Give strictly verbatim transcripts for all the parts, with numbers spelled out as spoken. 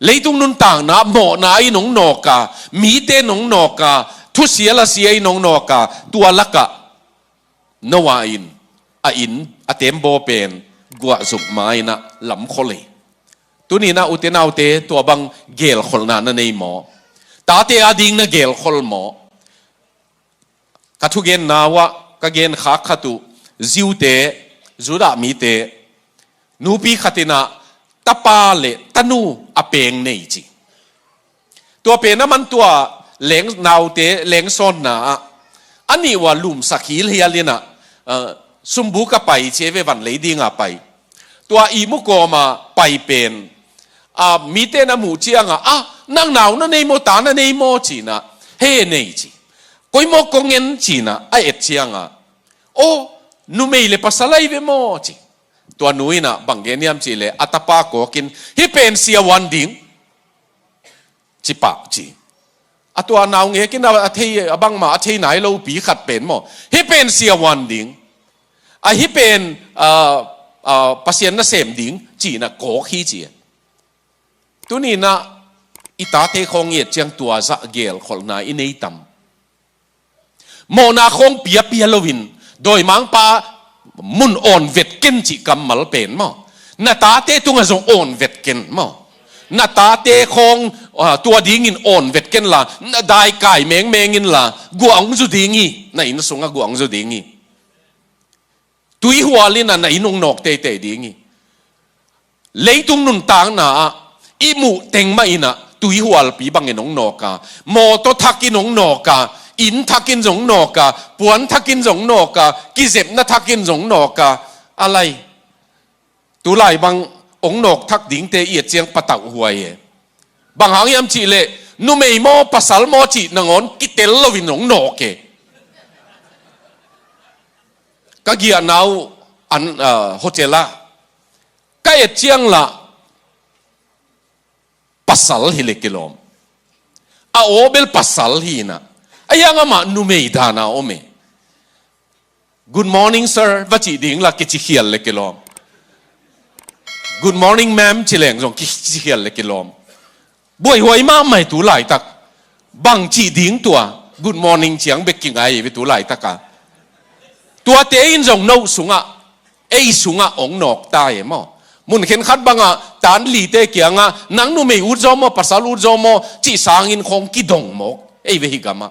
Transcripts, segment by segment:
Leitung nuntakna mawhna in hong nawk a, mite in hong nawk a, thusia lasia in hong nawk a, tua lakah Noah in a inn, a tembaw pen guahzuk ma-in ah lamkhol hi. Tuni-in ah ute naute, tua bang gelkholhna na nei maw? Tate ading na gelkhol maw? Ka thugenna uh ah ka gen khak khat uh, Jew-te, Judah mite, nupi khat in ah tapa le tanu a peng nei ci. Tua pen a man tua leng naute, lengsawnna ah a nih uh ah lumsak hilhial in ah, ah, sumbuk ah pai ci, a ve, van lei ding ah pai. Tua ihmu kawm ah pai pen, ah, mite in a muh ciang ah, "Ah, nang nau na nei maw, ta na nei maw?" ci-in ah, "He, nei," ci. "Koi maw kong en?" ci-in ah a et ciang ah, "Aw, numei le pasal ahi ve maw?" ci. Tua nu in ah bang gen hiam cih leh, a tapa kawk in, "Hih pen siavuan ding," ci pah ci. A tua naungek in ah a thei, a bangmah a thei nai lo pi khat pen maw, "Hih pen siavuan ding. A, hih pen, ah, ah, Pasian nasem ding," ci-in ah kawk hi ci. Tuni-in ah i tate khawng i et ciang tua zah gelkholhna i nei tam? Mawhna khawng piapia loin, dawimangpa mun awn vet ken cih kammal pen maw, na tate tungah zong awn vet ken maw? Na tate khawng, ah, tua dingin awn vet ken la, na daikai mengmeng inla, guah hong zu ding hi, na inn sungah guah hong zu ding hi. Tuihual in ah na inn hong nawk teitei ding hi. Leitung nuntakna ah i muh teng mah in ah tuihualpi bangin hong nawk a, mawtaw thakin hong nawk a, inn thakin zong nawk a, puan thakin zong nawk a, kizepna thakin zong nawk a, a lai. Tulai bang hong nawk thak dingte i et ciang patauh huai e. Bang hang hiam cih leh, numei maw, pasal maw cih nangawn kitel loin hong nawk e. Ka giahna uh an, ah, hotel ah ka et ciang lah, pasal hi leh kilawm. A aw bel pasal hi in ah, a hiang amah numei dan a om e. "Good morning, sir," va cih ding lah kici khial leh kilawm. "Good morning, ma'am," ci leng zong kici khial leh kilawm. Buaihuai mahmah hi tu laitak. Bang cih ding tua, "Good morning" ciang bek kingai hi ve tu laitak a. Tuate in zong no sungah, ei sungah hong nawk ta e maw. Mun khenkhat bangah tan lite kiangah, "Nang numei ut zaw maw, pasal ut zaw maw?" cih sangin khawng kidong mawk ei ve hih gamah.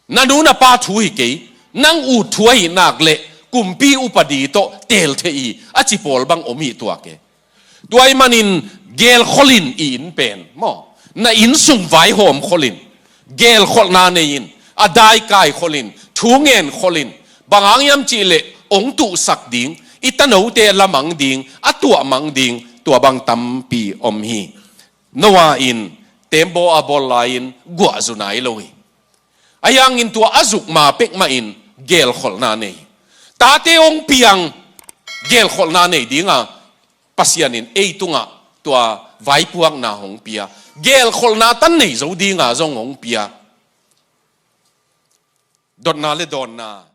"Na nu na pa thu hi kei, nang ut thu ahih nak leh kumpi upadi tawh teel thei hi," a ci pawl bang om hi tuak e. Tua ahih manin gelkholh in i inn pen maw, na inn sung vaihawm kholh in, gelkholhna nei in, a daikai kholh in, thu ngen kholh in, bang hang hiam cih leh hong tuhsak ding, i tanote lamang ding, a tuahmang ding, tua bang tampi om hi. Noah in tembaw a bawl lai-in guah zu nai lo hi. A hiangin tua a zuk ma pek mahin gelkholhna nei. Tate hong piang, gelkholhna nei ding a, Pasian in ei tungah tua vaipuakna hong pia. Gelkholhna tan nei zo ding a zong hong pia. Dotna le dawnna.